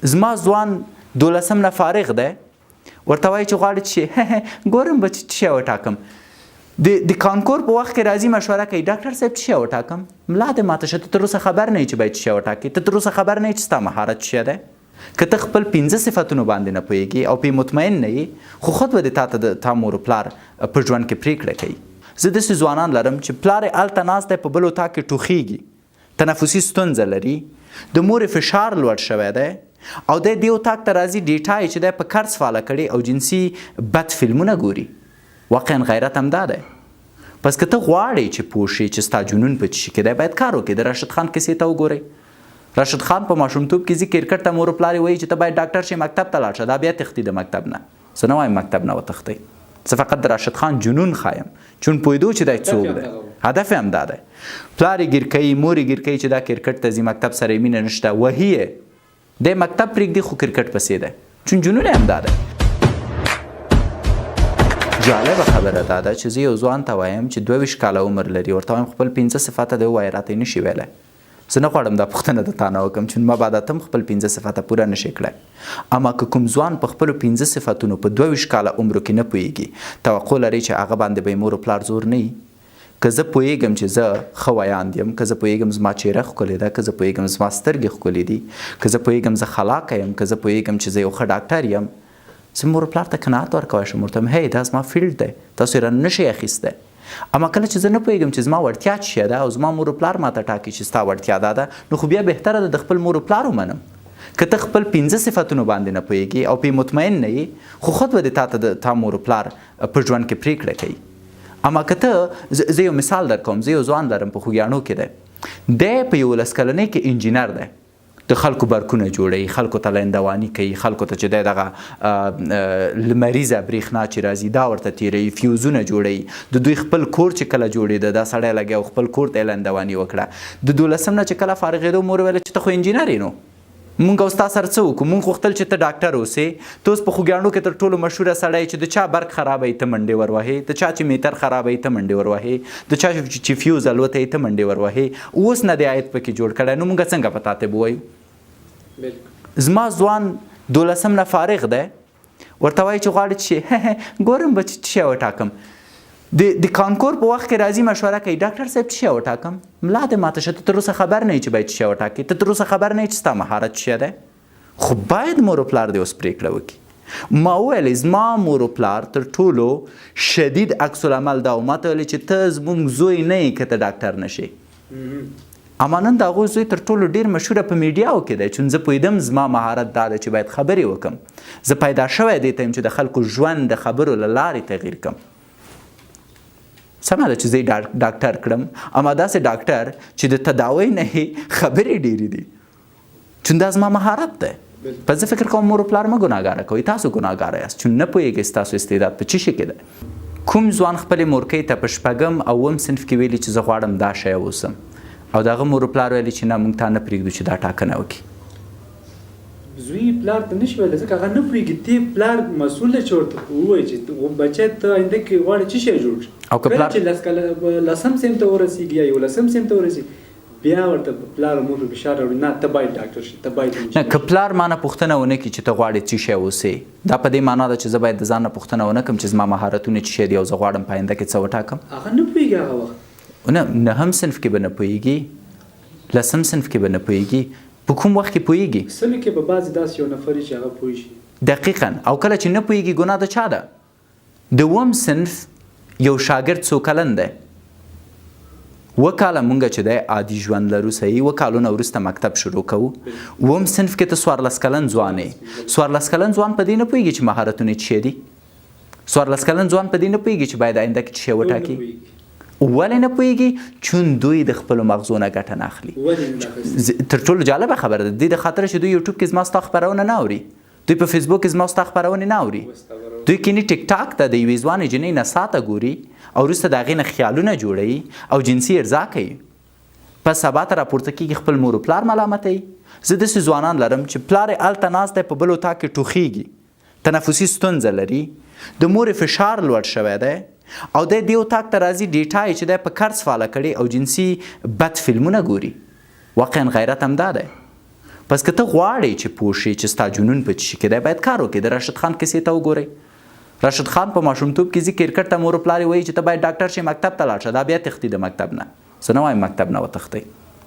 زما ځوان دولسم نه فارغ دی، ورته وایي چې غواړي چې ګورم به چې څه شی وټاکم. د کانکور په وخت کې راځي، مشوره کوي، ډاکټر صاحب څه شی وټاکم؟ ملا دې ماته شه، ته تر اوسه خبر نه یې چې باید څه شی وټاکې، ته تر اوسه خبر نه یې چې ستا مهارت څه شی دی. که ته خپل 5 صفتونو باندې نه پوهېږې او پرې مطمئن نه یې، خو خود به د تا ته د تا مور و پلار په ژوند کې پرېکړه کوي. زه داسې ځوانان لرم چې پلار یې هلته ناست دی، په بل اتاق کې ټوخېږي، تنفسي ستونزه لري، د مور یې فشار لوړ شوی دی او دی دې اتاق ته راځي، ډیټا یې چې دی په قرض فعاله کړې او جنسي بد فلمونه ګوري. واقعا غیرت هم دا دی. پس که ته غواړې چې پوه شې چې ستا جنون په څه شي کې دی، باید کار وکړې. د راشد خان کیسې ته وګورئ. راشد خان په ماشومتوب کې ځي کرکټ ته، مور و پلار یې وایي چې ته باید ډاکټر شې، مکتب ته لاړ شه. دا بیا تښتي د مکتب نه. زه نه وایم مکتب نه وتښتئ، زه فقط د راشد خان جنون ښایم، چون پوهېدو چې دی څوک دی، هدف یې همدا دی. پلار یې ګیر کوي، مور یې ګیر کوي چې دا کرکټ ته ځي، مکتب سره یې مینه نشته، وهي یې، دی مکتب پرېږدي خو کرکټ پسې دی، چون جنون یې همدا دی. جالبه خبره دا ده چې زه یو ځوان ته وایم چې 22 کاله عمر لري، ورته وایم خپل 5 صفته دی ووایه، راته یې نشي ویلی. زه نه غواړم دا پوښتنه د تا نه وکړم، چون مبادا ته هم خپل 5 صفته پوره نشې کړای. اما که کوم ځوان په خپلو 5 صفتونو په 22 کاله عمرو کې نه پوهېږي، توقع لرئ چې هغه باندې به یې مور و پلار زور نه وي؟ که زه پوهېږم چې زه ښه ویاند یم، که زه پوهېږم زما چهره ښکلې ده، که زه پوهېږم زما سترګې ښکلې دي، که زه پوهېږم زه خلاقه یم، که زه پوهېږم چې زه یو ښه ډاکټر یم، زه مور و پلار ته قناعت ورکولی شم، ورته وایم هی دا زما فیلډ دی، تاسو یې رانه نشئ اخیستی. اما کله چې زه نه پوهېږم چې زما وړتیا څه شی ده او زما مور و پلار ماته ټاکي چې ستا وړتیا دا ده، نو خو بیا بهتره ده د خپل مور و پلار ومنم. که ته خپل 5 صفتونو باندې نه پوهېږې او پرې مطمئن نه یې، خو خود به د تا ته د تا مور و پلار په ژوند کې پرېکړه کوي. اما که ته، زه یو مثال درکوم، زه یو ځوان لرم په خوږیاڼو کې دی، دی په 11 کلنۍ کې انجینر دی، د خلکو برکونه جوړوي، خلکو ته لیندواني کوي، خلکو ته چې دی دغه لمریزه برېښنا چې راځي دا ورته تېروي، فیوزونه جوړوي. د دوی خپل کور چې کله جوړېده، دا سړی لګیا و خپل کور ته یې لیندواني وکړه. د دولسم نه چې کله فارغېدو، مور ویله چې ته خو انجینر یې، نو مونږ او ستا سره څه وکړو؟ مونږ غوښتل چې ته ډاکټر اوسې، ته اوس په خوږیاڼو کې تر ټولو مشهوره سړی چې د چا برق خرابوي ته منډې وروهې، د چا چې میتر خرابوي ته منډې وروهې، د چا چې فیوز الوتی ته منډې وروهې، اوس نه دی عاید پکې جوړ کړی، نو مونږ څنګه په تا طب ووایو؟ زما ځوان دولسم نه فارغ دی، ورته وایي چې غواړي چې ګورم به چې څه شی وټاکم. د کانکور په وخت کې راځي، مشوره کوي، ډاکټر صاحب څه شی وټاکم؟ ملا دې ماته شه، ته تر اوسه خبر نه یې چې باید څه شی وټاکې، ته تر اوسه خبر نه یې چې ستا مهارت څه شی دی، خو باید مور و پلار دې اوس پرېکړه وکړي. ما وویل زما مور و پلار تر ټولو شدید عکس العمل دا و، ما ته ویل چې ته زموږ زوی نه یې که ته ډاکټر نه شې. اما نن د هغو زوی تر ټولو ډېر مشهوره په میډیاو کې دی، چون زه پوهېدم زما مهارت دا دی چې باید خبرې وکړم، زه پیدا شوی دې ته یم چې د خلکو ژوند د خبرو له لارې تغییر کړم. سمه ده چې زه یې ډاکټر کړم، اما داسې ډاکټر چې د تداوۍ نه یې خبرې ډېرې دي، چون دا زما مهارت دی. پس زه فکر کوم مور و پلار مه ګناهګاره کوئ، تاسو ګناهګاره یاست، چون نه پوهېږئ ستاسو استعداد په څه شي کې دی. کوم ځوان خپلې مورکۍ ته په شپږم او اووم صنف کې ویلي چې زه غواړم دا شی اوسم، او د هغه مور و پلار ویلي چې نه، موږ تا نه پرېږدو چې دا ټاکنه وکړي؟ زوی پلار ته نشي ویلی، ځکه هغه نه پوهېږي. تی پلار مسؤل دی چې ورته ووایي چې بچی ته آینده کې غواړې څه شی جوړ شي. او که کله پلار چې لس کاله لسم صنف ته ورسېږي یا یولسم صنف ته ورسېږي، بیا ورته پلار او مور په فشار راوړي، نه ته باید ډاکټر شې، ته باید انجینر نه، که پلار ما نه پوښتنه ونه کړي چې ته غواړې څه شی اوسې، دا په دې معنا ده چې زه باید د ځان نه پوښتنه ونه کړم چې زما مهارتونه څه شی دي او زه غواړم په آینده کې څه وټاکم؟ هغه نه پوهېږي هغه وخت. نه، نهم صنف کې به نه پوهېږي، لسم صنف کې به نه پوهېږي، په کوم وخت کې پوهېږي؟ سلو کې به بعضې داسې یو نفر وي چې هغه پوه شي. دقیقاً. او کله چې نه پوهېږي ګناه د چا ده؟ د اووم صنف یو شاګرد څو کلن دی؟ اووه کاله مونږ چې دی عادي ژوند لرو، صحیح، اووه کالونه وروسته مکتب شروع کوو. اووم صنف کې ته 14 کلن ځوان یې. 14 کلن ځوان په دې نه پوهېږي چې مهارتونه یې څه شی دي. 14 کلن ځوان په دې نه پوهېږي چې باید آینده کې څه شی وټاکي. ولې نه پوهېږي؟ چون دوی د خپلو مغزو نه ګټه نه اخلي. تر ټولو جالبه خبره ده، دې د خاطره چې دوی یوټیوب کې زما ستا خپرونه نه اوري، دوی په فیسبوک کې زما ستا خپرونې نه اوري، دوی کینی ټیک ټاک ته د یوې ځوانې جینۍ نڅا ته ګوري او وروسته د هغې نه خیالونه جوړوي او جنسي ارضا کوي. پس سبا ته راپورته کېږي خپل مور و پلار ملامتوي. زه داسې ځوانان لرم چې پلار یې هلته ناست دی، په بل اتاق کې ټوخېږي، تنفسي ستونزه لري، د مور یې فشار لوړ شوی دی او دی دې اتاق ته راځي، ډیټا یې چې دی په قرض فعاله کړې او جنسي بد فلمونه ګوري. واقعا غیرت هم دا دی. پس که ته غواړې چې پوه شې چې ستا جنون په څه شي کې دی، باید کار وکړې. د راشد خان کیسې ته وګورئ. راشد خان په ماشومتوب کې ځي کرکټ ته، مور و پلار یې وایي چې ته باید ډاکټر شې، مکتب ته لاړ شه. دا بیا تښتي د مکتب نه. زه نه وایم مکتب نه وتښتئ،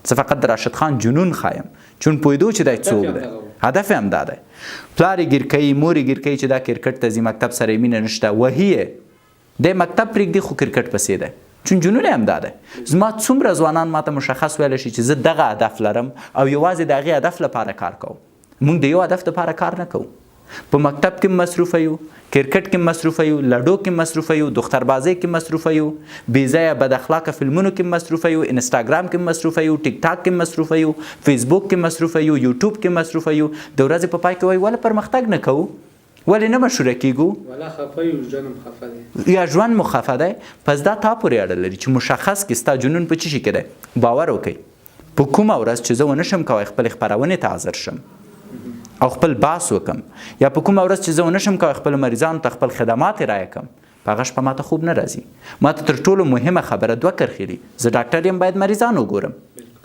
زه فقط د راشد خان جنون ښایم، چون پوهېدو چې دی څوک دی، هدف یې همدا دی. پلار یې ګیر کوي، مور یې ګیر کوي چې دا کرکټ ته ځي، مکتب سره یې مینه نشته، وهي یې، دی مکتب پرېږدي خو کرکټ پسې دی، چون جنون یې همدا دی. زما څومره ځوانان ماته مشخص ویلی شي چې زه دغه هدف لرم او یوازې د هغې هدف لپاره کار کوم. موږ د یو هدف لپاره کار نه کوو. په مکتب کې مصروفه یو، کرکټ کې مصروفه یو، لډو کې مصروفه یو، دختربازۍ کې مصروفه یو، بې ځایه بد اخلاقه فلمونو کې مصروفه یو، انسټاګرام کې مصروفه یو، ټیک ټاک کې مصروفه یو، فیسبوک کې مصروفه یو، یوټیوب کې مصروفه یو. د ورځې په پای کې وایو ولې پرمختګ نه کوو، ولې نه مشهوره کیږو، ولا خفه یو، ژوند هم خفه دی، یا ژوند مو خفه دی. پس دا تا پورې اړه لري چې مشخص کې ستا جنون په څه شي کې دی. باور وکړئ په کومه ورځ چې زه ونه شم کوی خپلې خپرونې ته حاضر شم او خپل بحث وکم، یا په کومه ورځ چې زه ونه شم کوی خپلو مریضانو ته خپل خدمات ارائه کم، په هغه شپه ماته خوب نه راځي. ماته تر ټولو مهمه خبره دوه کرښې دي. زه ډاکټر یم، باید مریضان وګورم.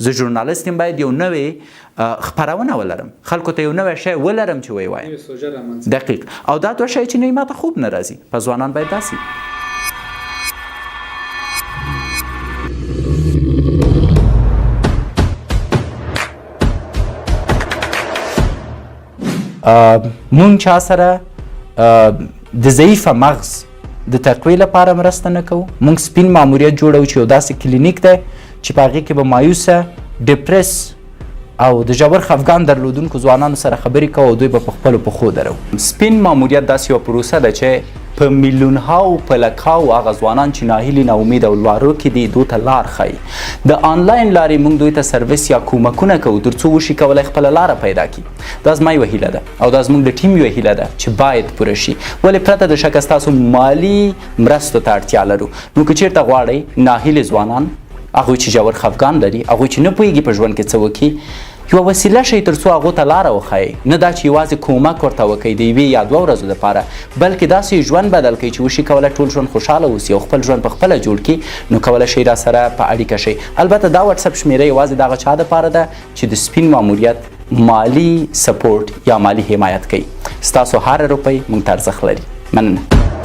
زه ژورنالیست یم، باید یو نوې خپرونه ولرم، خلکو ته یو نوی شی ولرم چې ویې وایم. دقیق. او دا دوه شی چې نه وي ماته خوب نه راځي. پس ځوانان باید داسې. مونږ چا سره د ضعیفه مغز د تقوی لپاره مرسته نه کوو. مونږ سپین ماموریت جوړو چې یو داسې کلینیک دی چې په هغې کې به مایوسه، ډیپریس او د ژور خفګان درلودونکو ځوانانو سره خبرې کوو او دوی به په خپلو پښو درو. سپین ماموریت داسې یوه پروسه ده چې په میلیونهاو په لکهاو هغه ځوانان چې ناهیلي، ناامید او لوارو کې دي دوی ته لار ښایي. د آنلاین لارې موږ دوی ته سرویس یا کومکونه کوو تر څو وشي کولی خپله لاره پیدا کړي. دا زما یوه هیله ده او دا زموږ د ټیم یوه هیله ده چې باید پوره شي. ولې پرته د شکه ستاسو مالي مرستو ته اړتیا لرو. نو که چیرته غواړئ ناهیلي ځوانان، هغوی چې ژور خفګان لري، هغوی چې نه پوهېږي په ژوند کې څه وکړي، یوه وسیله شئ تر څو هغو ته لاره وښایئ. نه دا چې یوازې کومک ورته وکړئ د یوې یا دوه ورځو دپاره، بلکې داسې یې ژوند بدل کړئ چې وشي کولی ټول ژوند خوشحاله اوسي او خپل ژوند په خپله جوړ کړي. نو کولی شئ را سره په اړیکه شئ. البته دا واتساپ شمېره یوازې د هغه چا دپاره ده چې د سپین ماموریت مالي سپورټ یا مالي حمایت کوي. ستاسو هره روپۍ موږ ته ارزښت لري. مننه.